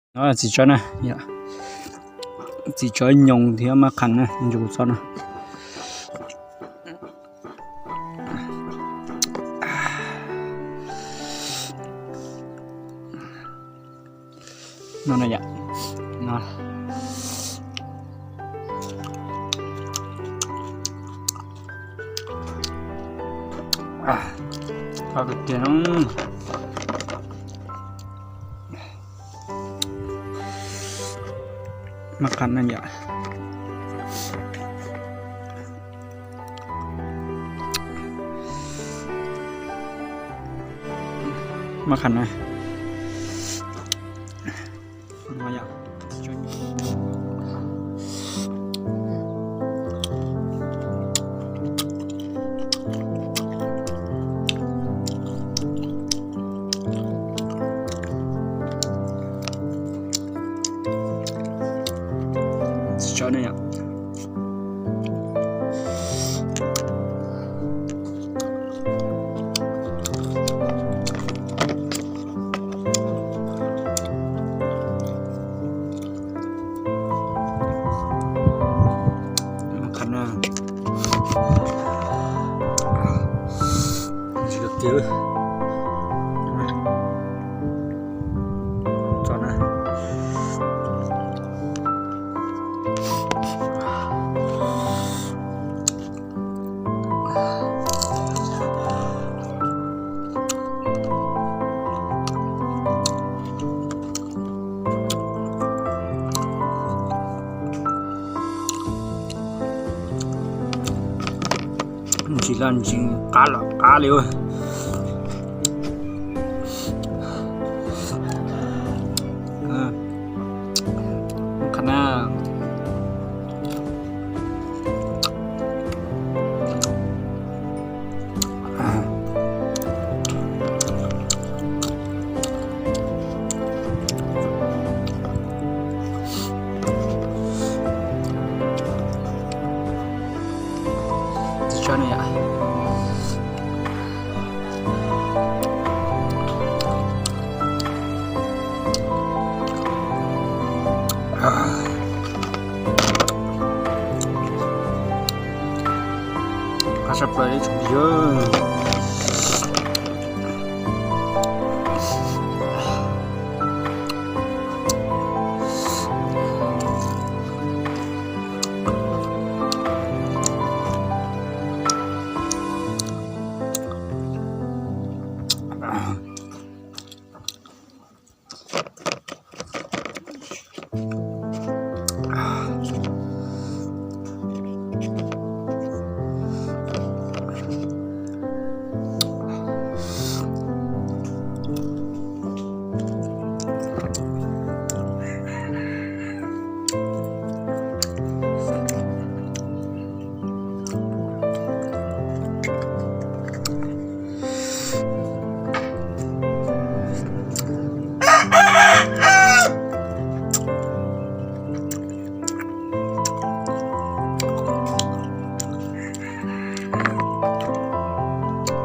Txiv tsawb na, txiv tsawb nyoos thiab mab qham na, ncu txog na. No na yom. Thov tiag tiag no. Mab qham na yom. Mab qham na. Txiv tsawb na yom. Mab qham na. Ntsis kawg kiag. Tso na. Ntsis loj ntsis qab los qab li. Qhov na. Txiv tsawb na yom. Qab sab plaws ib tsoom phooj ywg.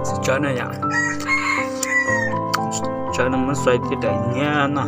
Txiv tsawb na yom. Tsawb no muab xuas tib daim nyiab no.